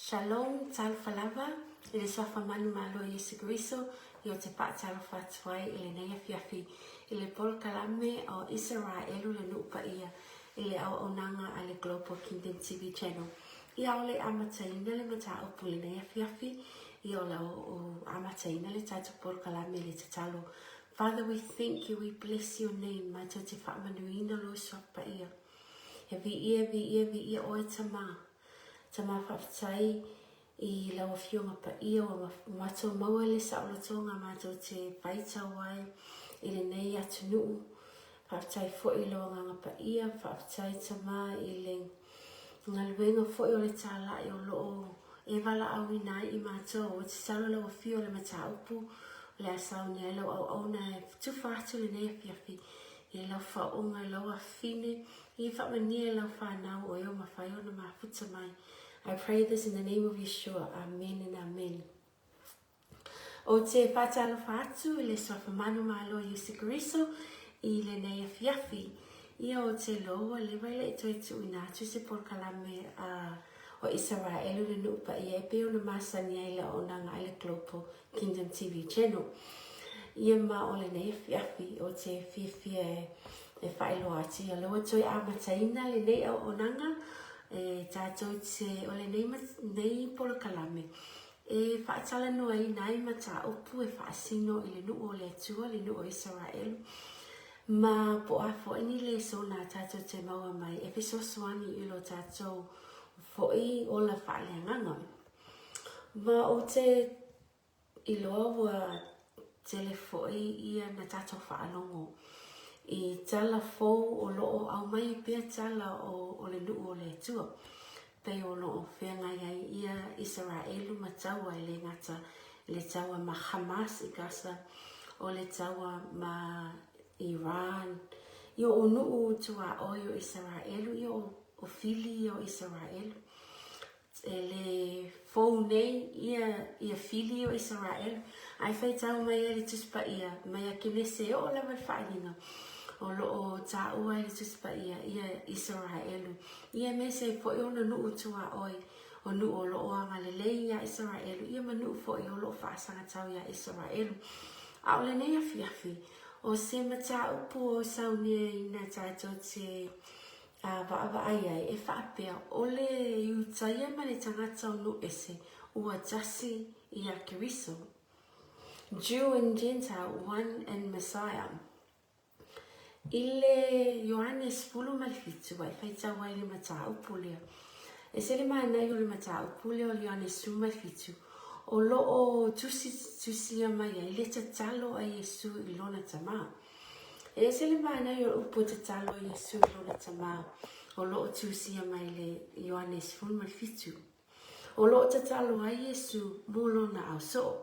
Shalom, talofa lava, i le Suafa Manumalo o Iesu Keriso, ia ou te faatalofa atu ai i lenei afiafi i le polokalame o Isaraelu le Nuu Paia i le auaunaga a le Global Kingdom TV Channel. Ia o le amataina le mataupu i lenei afiafi, ia o le a ou amataina le tatou polokalame i le tatalo. Father, we thank you, we bless your name, matou te faamanuina lou Suafa Paia. E viia, viia, viia oe Tama. Tama faafetai i lau Afioga Paia ua matou maua le saolotoga matou te faitau ai i lenei atunuu. Faafetai foi i lou Agaga Paia, faafetai Tama i le galuega foi o le talai o lo o e valaauina ai i matou. Ou te tatalo lau Afio le mataupu o le a saunia ai lau auauna e tufa atu lenei afiafi i lau faauuga i lau afafine I faamanuia i lau whanau o e o mafai ona mafuta mai. I pray this in the name of Yeshua. Amen and amen. O te whātalofa atu i le Suafa Manumalo Iesu Keriso i lenei afiafi. Ia o te loa ua leva e le i toe tuuina atu se polokalame a o Isaraelu le nuu paia e pei ona masani ai le auaunaga a le Global Kingdom TV Channel. Ia ma o lenei afiafi o te fiafia e, e faailoa atu ia lea ua toe amataina lenei auaunaga e tātou te o lenei, nei polokalame e faatalanoaina ai mataupu e faasino i le nuu o le Atua, le nuu o Isaraelu. Ma po o a foi ni lesona a tātou te maua mai e fesoasoani i lo tātou foi ola faaleagaga. Ma ou te iloa ua tele foi ia na tātou faalogo i tala fou o lo o aumai pea tala o, o le nuu o le Atua. Pei o lo o feagai ai ia Isaraelu ma taua e le gata i le taua ma Hamas i Gaza, o le taua ma Iran, ia o nuu tuaoi o Isaraelu, ia o fili ia o Isaraelu. E le fou nei ia, ia fili o Isaraelu, ae faitau mai ai le Tusi Paia mai ia Kenese e oo lava i le Faaliga, o lo o taua ai le Tusi Paia ia Isaraelu, ia aemaise ai foi ona nuu tuaoi, o nuu o lo o agalelei iā Isaraelu, ia ma nuu foi o lo o faasagatau iā Isaraelu. A o lenei afiafi, o se mataupu o sauniaina tatou te a vaavaai ai e faapea o le Iutaia ma le tagata o nuu ese ua tasi iā Keriso, Jew and Gentile one in Messiah. I le Ioane 17 a e faitau ai le mataupu lea. E ese le manaia o le mataupu lea o le Ioane 17, o lo o tusi tusia mai ai le tatalo a Iesu i lona Tama. E ese le manaia o le upu e tatalo a Iesu i lona Tama, o lo o tusia mai le Ioane 17. O lo o tatalo ai Iesu mo lona ausoo.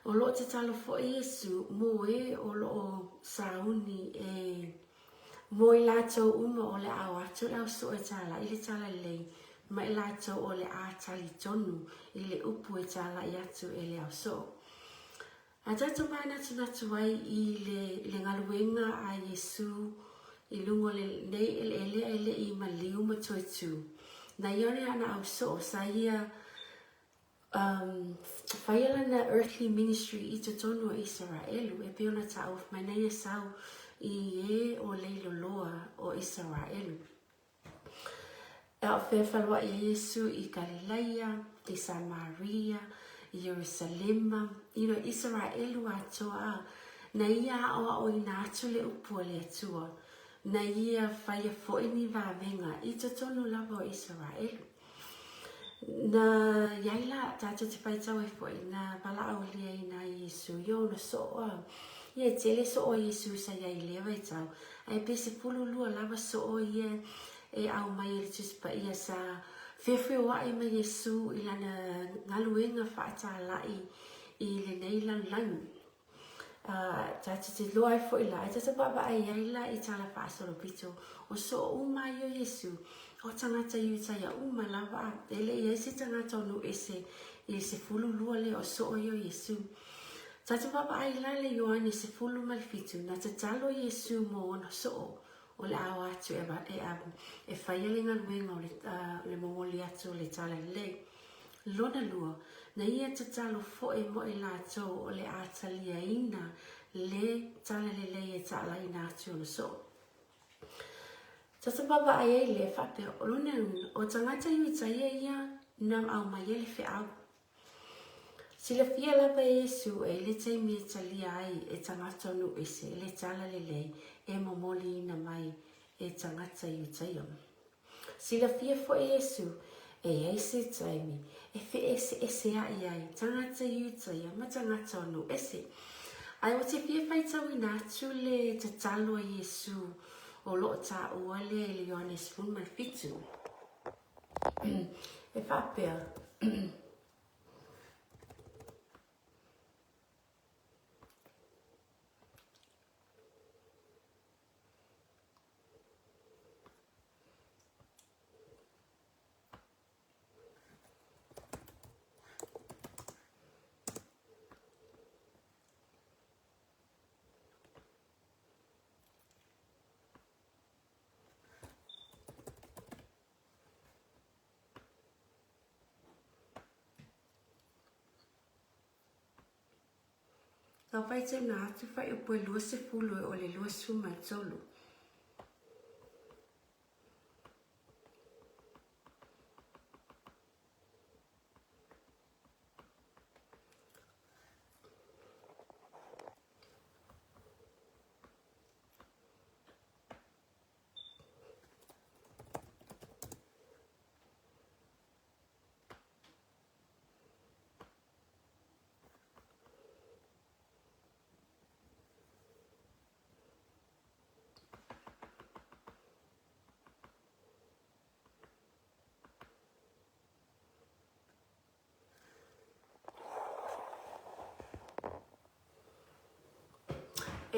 O lo o tatalo foi Iesu mo e o lo o sauni e mo i latou uma o le a o atu le ausoo e tālaʻi le talalelei ma i latou o le a talitonu i le upu e tālaʻi atu e le ausoo. A tatou manatunatu ai i le, le galuega a Iesu i luga o lenei eleele ae le i maliu ma toe tū. Na ia o le ana ausoo sa ia um, faia lana earthly ministry i totonu o Isaraelu e pei ona taua mai na ia sau i e o leiloloa o Isaraelu. A o feafaloai ai Iesu i Kalilaia, i Samaria, i Ierusalema, you know, Isaraelu atoa, a na ia aʻoaʻoina atu le upu a le Atua, na ia faia foi ni vavega i totonu lava o Isaraelu. Na iai la, tatou te faitau ai foi, na valaauliaina ai Iesu i ona soo a, ia e tele soo a Iesu sa iai i lea vaitau, ae pe 12 lava soo ia e aumai e le Tusi Paia sa feofeoaʻi ma Iesu i lana galuega faatalai i lenei lalolagi. Tatou te iloa ai foi la, e tatou vaavaai ai la i tala faasolopito, o soo uma ai o Iesu, o tagata Iutaia uma lava, e le i ai se tagata o nuu ese i le 12 lea o soo ia o Iesu. Tatou vaavaai la le Ioane 17, na tatalo Iesu mo ona soo, o le a o atu e, e, e faia le galuega o le, uh, le momoli atu o le tala lelei. Lona lua, na ia tatalo foʻi mo i latou o le a taliaina le talalelei e taalaina atu ona soo. Tata vaavaai ai lea faapea, o lona uiga, o tagata Iutaia ia na aumaia le feau. Silafia lava e Iesu e i le taimi e talia ai e tagata o nuu ese le talalelei e momoliina mai e tagata Iutaia. Silafia foi e Iesu e i ai se taimi e feʻeseʻeseaʻi ai tagata Iutaia ma tagata o nuu ese. Ae ua te fia faitauina atu le tatalo a Iesu o lo o taua lea i le Ioane 17. E faapea. Nā whai tēnā atu whai upu e 20 e o le 23.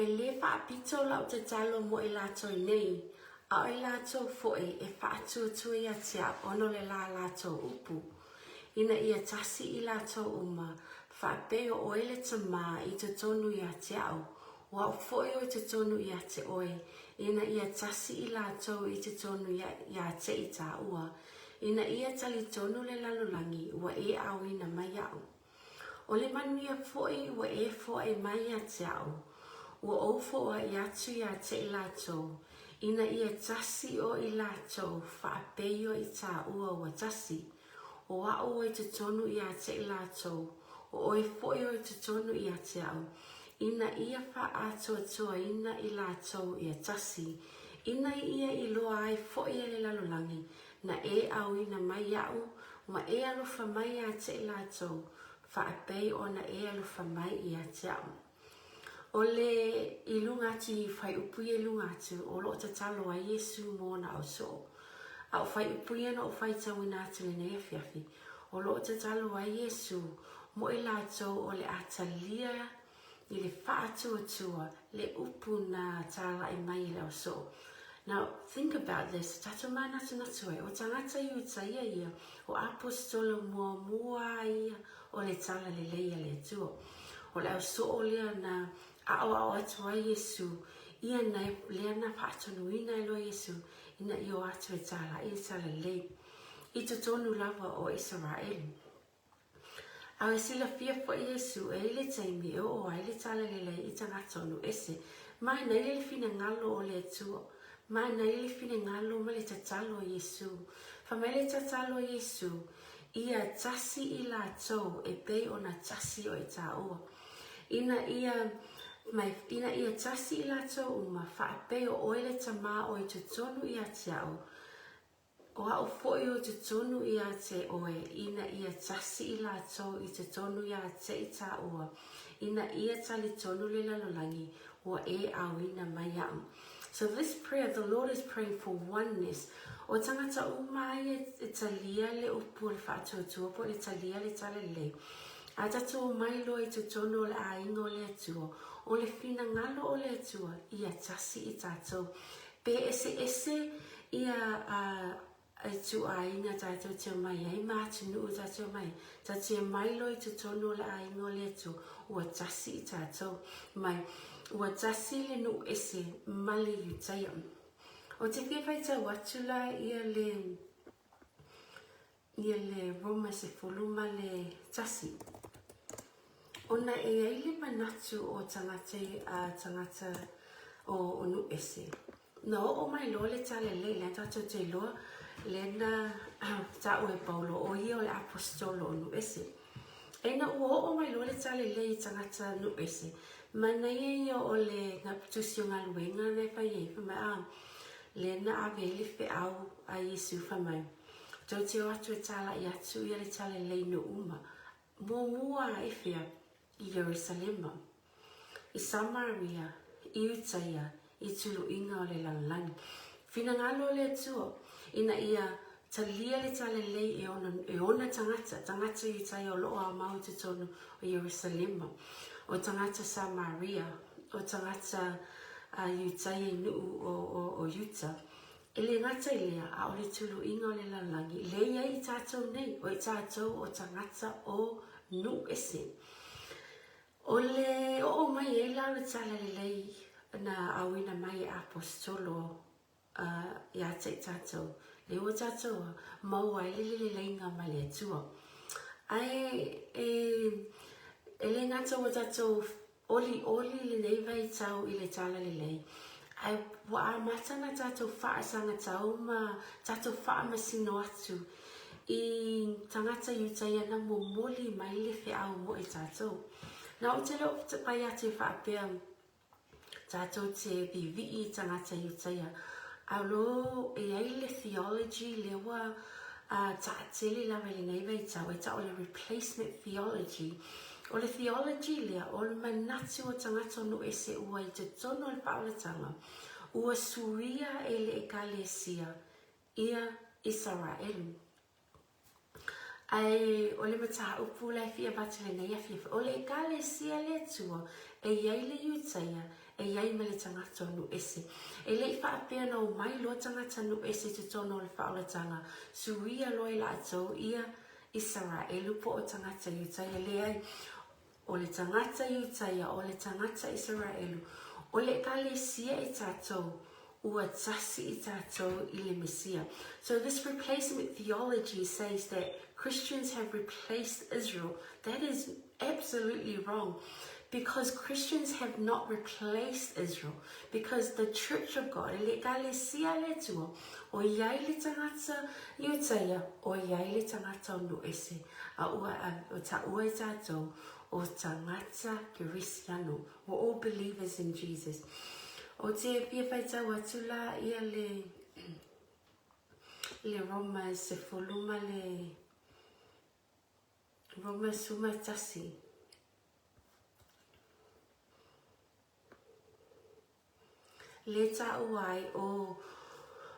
E lē faapito lau tatalo mo i latou nei, a o i latou foʻi e faatuatua ia te a'u ona o le la latou upu, ina ia tasi i latou uma, faapei o oe le Tamā i totonu ia te a'u, o a'u foʻi o i totonu ia te oe, ina ia tasi i latou i totonu ia te i tāua, ina ia talitonu le lalolagi ua e aoina mai iaʻu. O le manuia foʻi ua e foaʻi mai ia te a'u, ua ou foaʻi atu ia te i latou, ina ia tasi o i latou faapeio i tāua ua tasi, o a'u o i totonu ia te i latou, o oe foʻi o i totonu ia te a'u, ina ia faaatoatoaina i latou ia tasi, ina ia iloa ai foʻi e le lalolagi, na e aoina mai iaʻu, ma e alofa mai ia te i latou, faapei ona e alofa mai ia te a'u. O le i luga atu i whaiupu ia i luga atu, o lo o tatalo ai Iesu mo ona au soo. A o whaiupu ia na o whaitauina atu lenei afiafi, o lo o tatalo ai Iesu mo i latou o le a talia i le faatuatua le upu na tālaʻi mai e le au soo. Now, think about this, tatou mānatunatu ai, o tagata Iutaia ia, o Aposetolo muamua ia o le talalelei a le Atua. O le au soo lea na aʻoaʻo atu ai Iesu, ia na lea na faatonuina ai loa Iesu ina ia o atu e tālaʻi le talalelei i totonu lava o Isaraelu. A e silafia foʻi Iesu e i le taimi e oo ai le talalelei i tagata o nuu ese, manaia le finagalo o le Atua, manaia le finagalo ma le tatalo a Iesu. Fai mai le tatalo a Iesu, Ia tasi i latou e pei ona tasi o i tāua. Ina ia mai, ina ia tasi i latou uma, faapei o oe le Tamā o i totonu ia te a'u, O a'u foʻi o totonu ia te oe, ina ia tasi i latou i totonu ia te i tāua, ina ia talitonu le lalolagi, ua e aoina mai iaʻu. So this prayer, the Lord is praying for oneness. O tagata uma ai e talia le upu o le faatuatua po o le talia le talalelei. A tatou omai loa i totonu o le aiga o le Atua, o le finagalo o le Atua, ia tasi i tatou. Pe eseese ia ituaiga tatou te omai ai ma atunuu tatou te omai ai, tatou te omai loa i totonu o le aiga o le Atua, ua tasi i tatou mai, ua tasi le nuu ese ma le Iutaia. Ou te fia faitau atu la ia le. ia le Roma 11. Ona e i ai le manatu o tagata a tagata o o nuu ese. Na oo mai loa le Talalelei, lea tatou te iloa, lea na taua e Paulo o ia o le Aposetolo o nuu ese. Ina ua oo mai loa le Talalelei i tagata nuu ese, manaia ia o le tusi o galuega na e fai ai, fai mai, a, lea na ave ai le feau a Iesu fai mai, tou te o atu e talai atu ia le Talalelei i nuu uma. Muamua i fea? I Ierusalema, i Samaria, i Iutaia, i tuluiga o le lalolagi. Finagalo o le Atua ina ia talia le talalelei e ona, e ona tagata, tagata Iutaia o lo o aumau i totonu o Ierusalema, o tagata Samaria, o tagata Iutaia i nuu o, o, o Iuta. E le gata i lea, a o le tuluiga o le lalolagi, lea e i ai i tatou nei, o i tatou o tagata o nuu ese. O le oo mai ai la o le Talalelei na auina mai e Aposetolo ia te i tatou, lea ua tatou maua ai le leleleiga ma le Atua. Ae e, e le gata ua tatou olioli lenei vaitau i le Talalelei, ae ua amata ona tatou faasagatau ma tatou faamasino atu i tagata Iutaia na momoli mai le feau mo i tatou. Na ou te le o fai atu e faapea tatou te vivii i tagata Iutaia, a o lo e i ai le theology lea ua taatele lava i lenei vaitau e tau o le replacement theology. O le theology lea, o le manatu o tagata o nuu ese ua i totonu o le faaolataga, ua suia e le Ekalesia ia Isaraelu. Ae o le mataupu la e fia avatu i lenei afiafi, o le Ekalesia a le Atua e i ai le Iutaia, e i ai ma le tagata o nuu ese. E le i faapea na omai loa tagata nuu ese i totonu o le faaolataga, suia loa e latou ia Isaraelu po o tagata Iutaia. Leai, o le tagata Iutaia, o le tagata Isaraelu, o le Ekalesia i tatou, ua tasi i tatou i le Mesia. So this replacement theology says that Christians have replaced Israel. That is absolutely wrong because Christians have not replaced Israel because the Church of God, le Ekalesia a le Atua, o i ai le tagata Iutaia, o i ai le tagata o nuu ese, a ua taua e tatou o tagata Kerisiano. We're all believers in Jesus. O te fia faitau atu la ia le le Roma 10 ma le Roma 11. Le taua ai o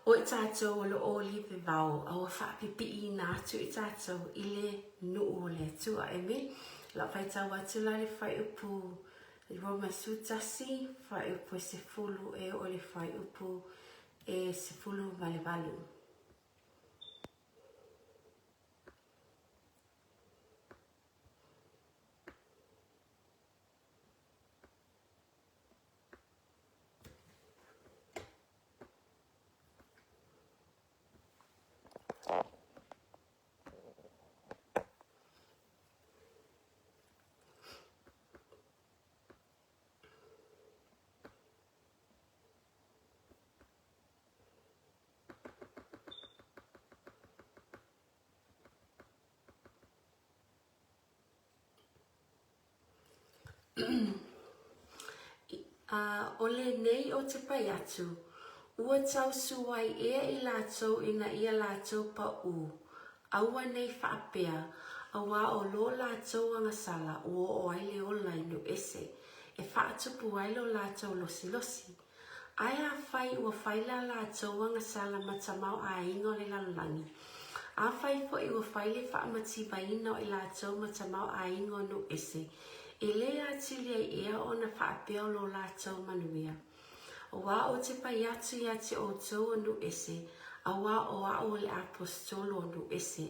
o i tatou o lo o live vao a ua faapipiiina atu i tatou i le nuu o le Atua. Amen. La faitau atu la le fuaiupu Roma 11, fuaiupu e 10 e oo i le fuaiupu e 18. Ā, o lenei o te pai atu, ua tausuai ea i lātou ina ia lātou paʻū, aua nei faapea, auā o lo lātou agasala ua oo ai le ola i nuu ese, e faatupu ai lo lātou losilosi. Ae afai ua fai la latou agasala ma tamaoaiga o le lalolagi, afai foi ua fai le faamativaina o i latou ma tamaoaiga o nuu ese, e le atili ai ea ona faapea o lo latou manuia? Auā ou te pai atu ia te outou o nuu ese, auā o au o le Aposetolo o nuu ese,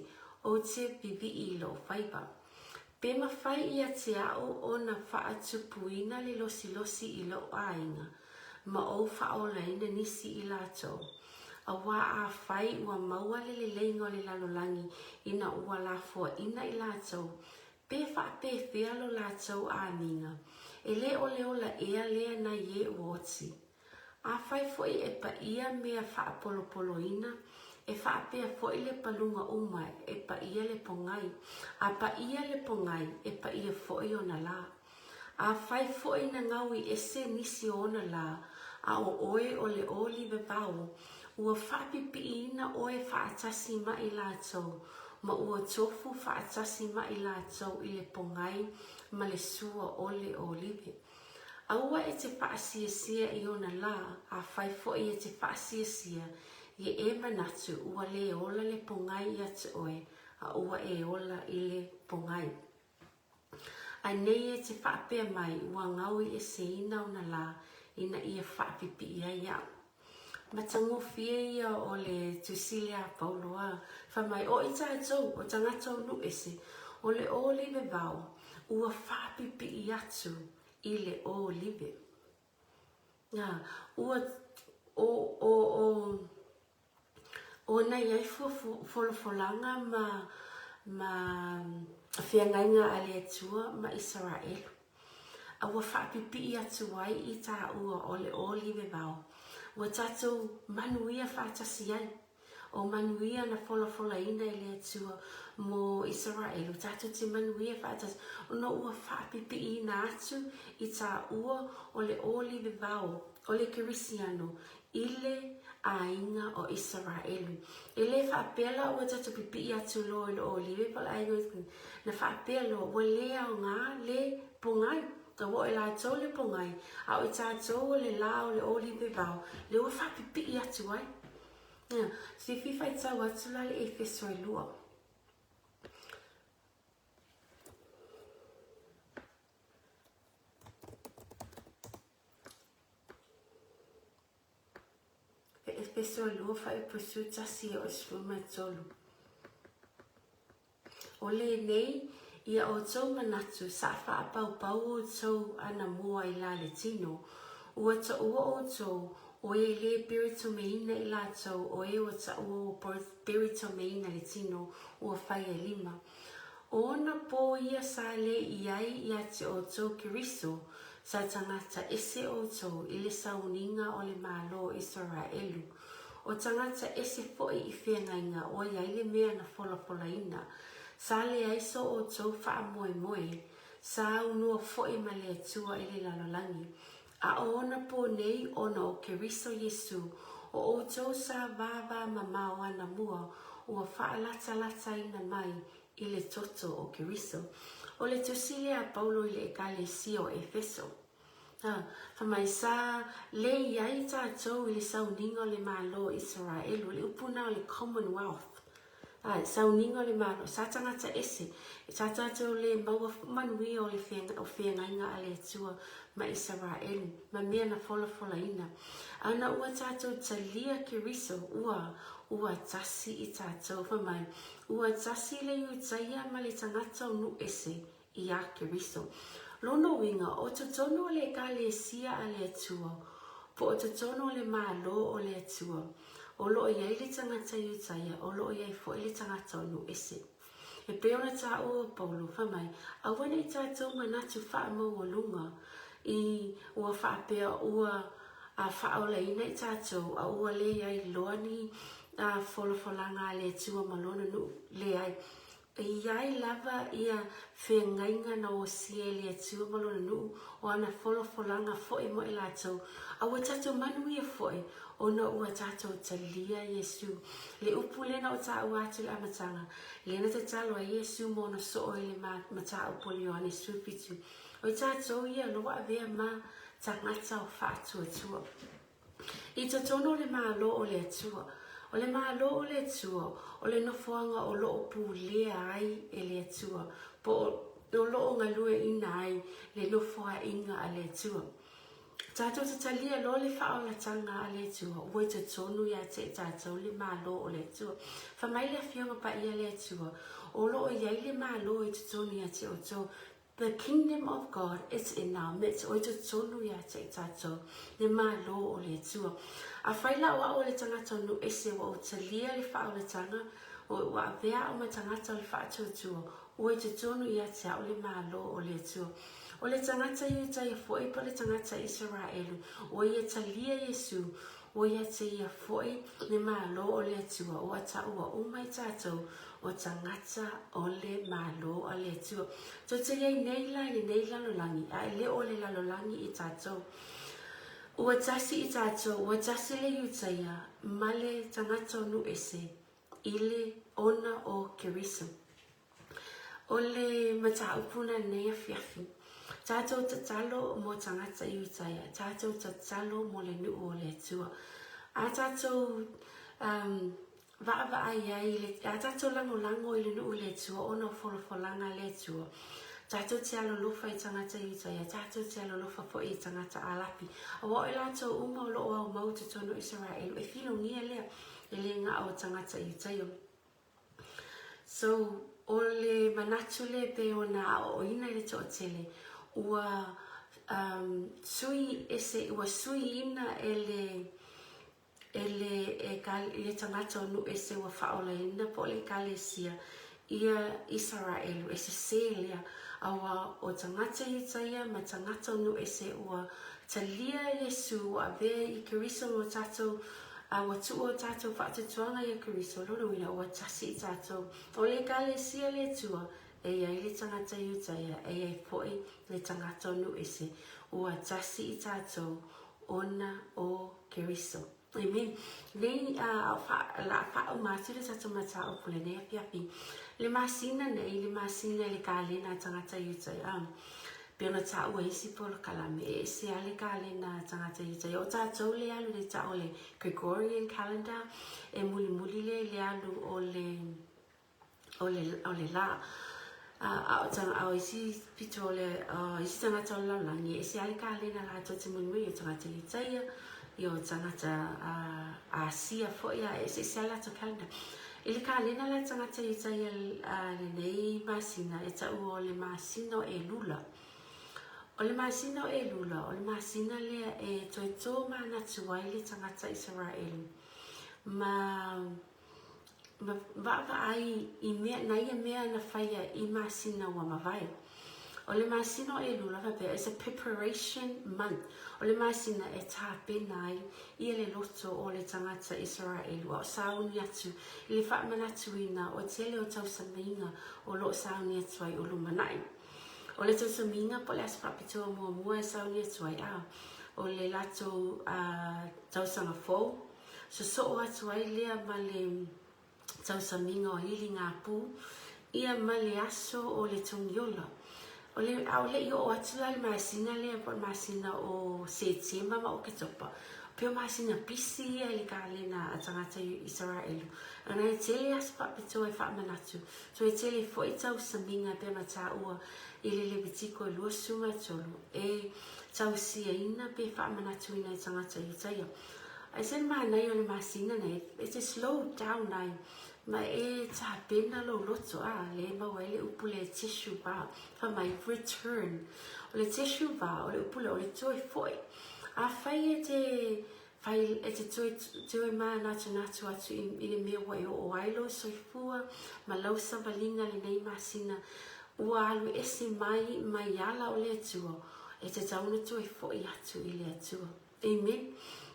ou te vivii i lou faiva. Pe mafai ia te a'u ona faatupuina le losilosi i lo'u aiga, ma ou faaolaina nisi i latou. Aua afai ua maua le leleiga o le lalolagi ina ua lafoaina i latou, pe faapefea lo latou amiga? E le o le ola ea lea nai e ua oti? Afai foi e paia mea faapolopoloina, e faapea foi le paluga uma e paia le pogai, a paia le pogai, e paia foi ona lā. Afai foi na gaui ese nisi o ona lā, a o oe o le olive vao, ua faapipiiina oe faatasi ma i latou, ma ua tofu faatasi ma i latou i le pogai ma le sua o le olive. Aua e te faasiasia i ona lā, afai foi e te faasiasia, ia e manatu ua lē ola le pogai ia te oe, a ua e ola i le pogai. A nei e te faapea mai ua gaui eseina ona lā ina ia faapipii ai au. Matagofie ia o le tusi lea a Paulo a fai mai, O i tatou, o tagata o nuu ese, o le olive vao ua faapipii atu i le olive. Na, ua, o, o, o, Ona i ai folafolaga ma ma feagaiga a le Atua ma Isaraelu, a ua faapipii atu ai i tāua o le olive vao, ua tatou manuia faatasi ai. O manuia na folafolaina e le Atua mo Isaraelu, tatou te manuia faatasi, ona ua faapipiiina atu i tāua o le olive vao o le Kerisiano i le aiga o Isaraelu. E le faapea la ua tatou pipii atu loa i le olive po o le aiga o Isaraelu. Na faapea loa ua le aoga le pogai. Ua o i latou le pogai, a o i tatou o le lā o le olive vao, lea ua faapipii atu ai. Ia, fifi faitau atu la le Efeso e 2. Efeso e 2 fuaiupu 11 e oo i 13. O lenei, ia outou manatu sa faapaupau outou anamua i la le tino, ua taua outou o e le peritomeina i latou o e ua taua ua peritomeina le tino ua fai e lima. O ona pō ia sa le i ai ia te outou Keriso, sa tagata ese outou i le sauniga o le Malo o Isaraelu, o tagata ese foi i feagaiga ua i ai le mea na folafolaina, sa leai so outou faamoemoe, sa aunoa foi ma le Atua i le lalolagi. A o ona pō nei ona o Keriso Iesū, o outou sa vāvāmamao anamua ua faalatalataina mai i le toto o Keriso. O le tusi lea a Paulo i le Ekalesia o Efeso. A, fai mai, sa le i ai tatou i le sauniga o le Malo o Isaraelu, o le upu na o le Commonwealth. Ā, sauniga o le Malo, sa tagata ese, sa tatou le maua manuia o le o feagaiga a le Atua ma Isaraelu, ma mea na folafolaina. A na ua tatou talia Keriso, ua, ua tasi i tatou, fai mai, ua tasi le Iutaia ma le tagata o nuu ese iā Keriso. Lona uiga, o totonu o le Ekalesia a le Atua, po o totonu o le Malo o le Atua, o lo o i ai le tagata Iutaia, o lo o i ai foi le tagata o nuu ese. E pei ona taua o Paulo, fai mai, Aua ne i tatou manatu faamaualuga i ua faapea ua a faaolaina i tatou, a ua leai loa ni folafolaga a le Atua ma Lona nuu. Leai. E i ai lava ia feagaiga na osia e le Atua ma Lona nuu, o ana folafolaga foi mo i latou, a ua tatou manuia foi, ona ua tatou talia Iesu. Le upu lea na ou taua atu i le amataga, lea na tatalo ai Iesu mo ona soo i le mataupu o le Ioane 17, o i tatou ia o lo ua avea ma tagata o faatuatua. I totonu o le Malo o le Atua. O le Malo o le Atua, o le nofoaga o lo o pulea ai e le Atua, po o lo o galueaiina ai le nofoaiga a le Atua. Tatou te talia loa le faaolataga a le Atua, ua i totonu ia te i tatou le Malo o le Atua. Fai mai le Afioga Paia a le Atua, o lo o i ai le Malo i totonu ia te outou. The kingdom of God is in our midst, ua i totonu ia te i tatou, le Malo o le Atua. Afai la o au o le tagata o nuu ese ua ou talia le faaolataga, o ua avea au ma tagata o le faatuatua, ua i totonu ia te au le Malo o le Atua. O le tagata Iutaia foi po o le tagata Isaraelu, ua ia talia Iesu, ua ia te ia foi le Malo o le Atua, ua taua uma i tatou o tagata o le Malo a le Atua. Tou te i ai nei la i lenei lalolagi, a e le o le lalolagi i tatou. Ua tasi i tatou, ua tasi le Iutaia ma le tagata o nuu ese i le ona o Keriso. O le mataupu na lenei afiafi, tatou tatalo mo tagata Iutaia, tatou tatalo mo le nuu o le Atua. A tatou um, vaavaai ai i le, a tatou lagolago i le nuu i le Atua ona o folafolaga a le Atua, tatou te alolofa i tagata Iutaia, tatou te alolofa foi i tagata Alapi. Aua o i latou uma o lo o aumau i totonu o Isaraelu, e filogia lea, e le gao o tagata Iutaia. So, o le manatu lea e pei ona aoaoina i le toatele, ua um, sui ese, ua suiina e le e le e tagata o nuu ese ua faaolaina po o le ekalesia ia Isaraelu, e sesē lea, aua o tagata Iutaia ma tagata o nuu ese ua talia Iesu ua avea i Keriso mo tatou, a ua tuu o tatou faatuatuaga ia Keriso, lona uiga ua tasi i tatou. O le ekalesia le Atua, e i ai le tagata Iutaia, e i ai foi le tagata o nuu ese, ua tasi i tatou ona o Keriso. Amen. Nei a la faauma atu le tatou mataupu lenei afiafi. Le masina nei, le masina i le kalena a tagata Iutaia, pei ona taua e isi polokalame, e ese lava le kalena a tagata Iutaia. O tatou le alu le tau o le Gregorian calendar, e mulimuli lea i le alu o le o le, o le lā. A, a, o, a o isi pito o le, o isi tagata o le lalolagi, e ese lava le kalena latou te mulimuli, o tagata Iutaia, ia o tagata Asia foi, a e eseese lava le latou calendar. I le kalena la tagata Iutaia lenei masina, e taua o le masina o Elula. O le masina o Elula, o le masina lea e toe tōmanatu ai le tagata Isaraelu ma Ma vaavaai i mea, na ia mea na faia i masina ua mavae. O le masina o Elula faapea, it's a preparation month. O le masina e tapena ai ia le loto o le tagata Isaraelu a o sauni atu i le faamanatuina o tele o tausamiga o lo o sauni atu ai o lumanai. O le tausamiga po o le aso faapitoa muamua e sauni atu ai, a o le latou tausaga fou, Sosoo atu ai lea ma le tausamiga o Iligāpū, ia ma le aso o le Togiola. O le, a o le i oo atu la le masina lea po o le masina o Setema ma Oketopa, pei o masina pisi ia i le kalena a tagata i Isaraelu. Ana e tele aso faapitoa e faamanatu, toe tele foi tausamiga e pei ona taua i le Levitiko e 23 e tausiaina pe faamanatuina e tagata Iutaia. Ai se manaia o le masina nei, e te slow down ai, ma e tapena lou loto, a, le maua ai le upu le teshuvah, fai mai, return. O le teshuvah, o le upu lea, o le toe foi. Afai e te fai, e te toe, toe mānatunatu atu i, i le mea ua e oo ai lou soifua ma lau savaliga lenei masina, ua alu ese mai, mai ala o le Atua, e tatau ona toe foi atu i le Atua. Amen.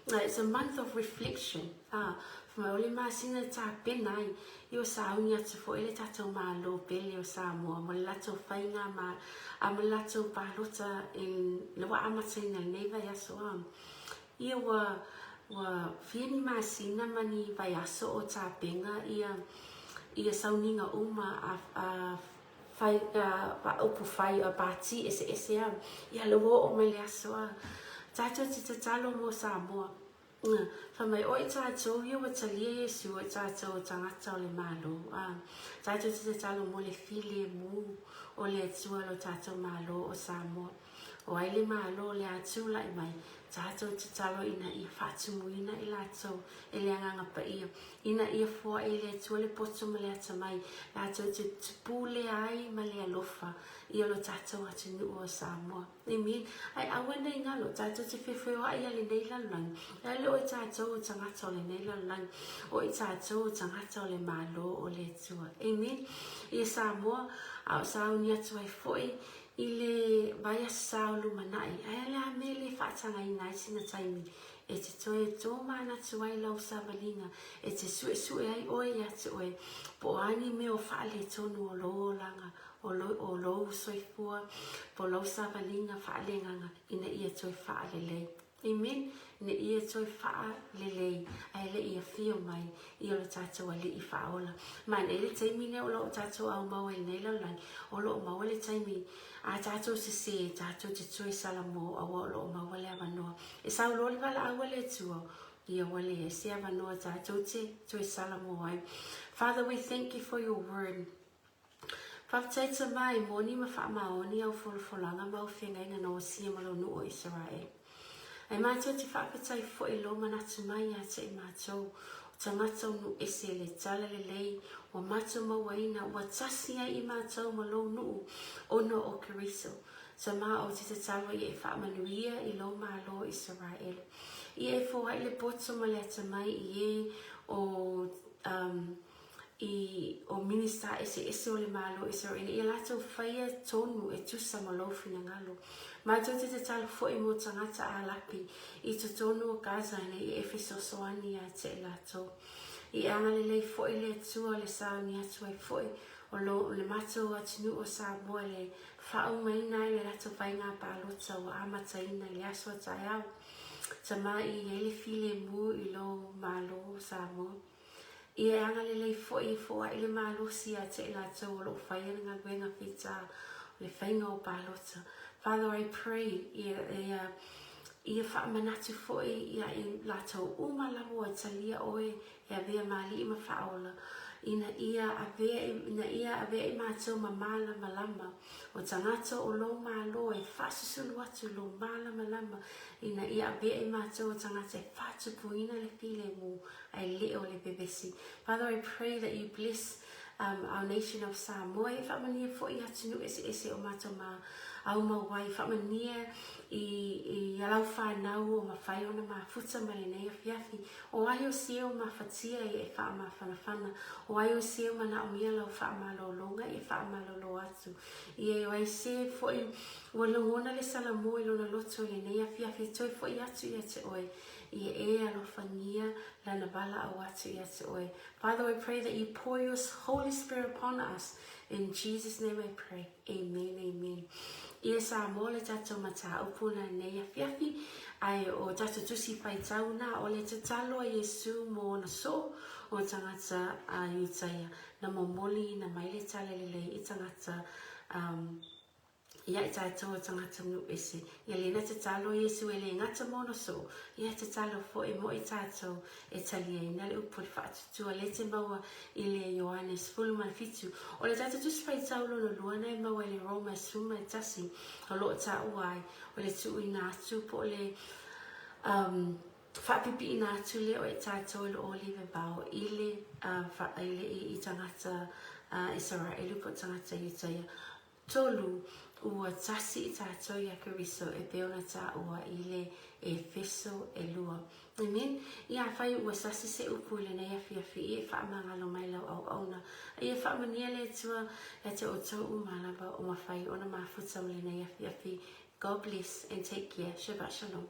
It's a month of reflection. Ah, fai mai o le masina e tapena ai i o sauni atu foi le tatou Malo pele o Samoa mo le latou faiga ma a mo le latou palota in le ua amataina i lenei vaiaso a. Ia ua ua fia ni masina ma ni vaiaso o tapena ia ia sauniga uma a a Fai a upu fai a pāti eseese a, ia le ua oo mai le aso a. Tātou te tatalo mō Samoa. Fai mai, oi tātou ia ua talia Iesu, oi tātou o tangata o le Malo. A, tātou te tatalo mō le filemu o le Atua lo tātou Malo o Samoa. O ai le Malo o le a tulai mai, tatou tatalo ina ia faatumuina i latou e le Agaga Paia, ina ia foai e le Atua le poto ma le atamai, latou te pulea ai ma le alofa i lo tatou atunuu o Samoa. Amen. Ae aua ne i galo, tatou te feofeoai i lenei lalolagi, ae le o i tatou o tagata o lenei lalolagi, o i tatou o tagata o le Malo o le Atua. Amen. Ia Samoa, a o sauni atu ai foi i le vaiaso sa o lumanai, ae o le a mea e le faatagaina ai sina taimi e te toe tōmanatu ai lau savaliga, e te suesue ai oe ia te oe, po o a ni mea o faaletonu o lou olaga, o, lo, o lou soifua, po o lau savaliga faaleagaga ina ia toe faalelei. Amen. Ina ia toe faalelei, ae le i afio mai i o tatou Alii Faaola. Ma nei le taimi nei o lo o tatou aumau ai nei lalolagi, o lo o maua le taimi a tatou sesē, tatou te toe salamo aua o lo o maua le avanoa. E sau loa le valaau a le Atua, ia ua leai se avanoa tatou te toe salamo ai. Father, we thank you for your word. Faafetai Tama e moni ma faamaoni au folafolaga ma au feagaiga na osia ma lou nuu o Isaraelu. Ae matou te faafetai foi i lou manatu mai ia te i matou, o tagata o nuu ese le tala lelei ua matou mauaina ua tasi ai i matou ma lou nuu ona o Keriso. Tama ou te tatalo ia e faamanuia i lou Malo o Isaraelu. Ia e foai le poto ma le atamai i e o um, i o Minista eseese o le Malo o Isaraele ia latou faia tonu e tusa ma lou finagalo. Matou te tatalo foi mo tagata Alapi i totonu o Gaza ina ia e fesoasoani ia te i latou. I e agalelei foi le Atua le sauni atu ai foi o lo le matou atunuu o Samoa i le faaumaina ai le latou faiga palota ua amataina i le aso a taeao. Tama i ai le filemu i lou Malo o Samoa. Ia e agalelei foi e foai le malosi ia te i latou o lo o faia le galuega fita o le faiga o palota. Father, I pray ia, ia, ia faamanatu foi ia i latou uma lava ua talia oe e avea ma alii ma faaola, ina ia avea, ina ia avea i matou ma malamalama o tagata o lou Malo e faasusulu atu lou malamalama ina ia avea i matou o tagata e faatupuina le filemu ae le o le vevesi. Father, I pray that you bless um, our nation of Samoa. E faamanuia foi i atunuu eseese o matou ma aumau ai. Faamanuia i, i a lau whanau o mawhai ona mafuta ma lenei afiafi. O ai o se o mafatia ia e faamafanafana. O ai o se o manaomia lau faamalologa ia e faamalolo atu. Ia o ai se foi ua lagona le salamo i lona loto i lenei afiafi e toe foi atu ia te oe. Ia e alofagia lana valaau atu ia te oe. Father, I pray that you pour your Holy Spirit upon us. In Jesus' name I pray. Amen, amen. Ia Samoa le tatou mataupu na nei afiafi, ae o tatou tusi faitau na o le tatalo a Iesu mo ona soo o tagata a Iutaia na momoli ina mai le tala lelei i tagata um, Ia i tatou o tagata nuu ese. Ia lena tatalo Iesu e le gata mo ona soo, ia tatalo foi mo i tatou e taliaina le upu o le faatutua le te maua i le Ioane 17. O le tatou tusi faitau lona lua na e maua i le Roma 11 o lo o taua ai o le tuuina atu po o le um, faapipiina atu lea o i tatou i le oli vavao i le, uh, fa, i, le, i, i tagata uh, Isaraelu po o tagata Iutaia. 3, ua tasi i tatou iā Keriso e pei ona taua i le Efeso 2. Amen. Ia afai ua sasi se upu i lenei afiafi ia e faamagalo mai lau auauna. A ia faamanuia le Atua ia te outou uma lava o mafai ona mafuta ma lenei afiafi. God bless and take care. Shabbat shalom.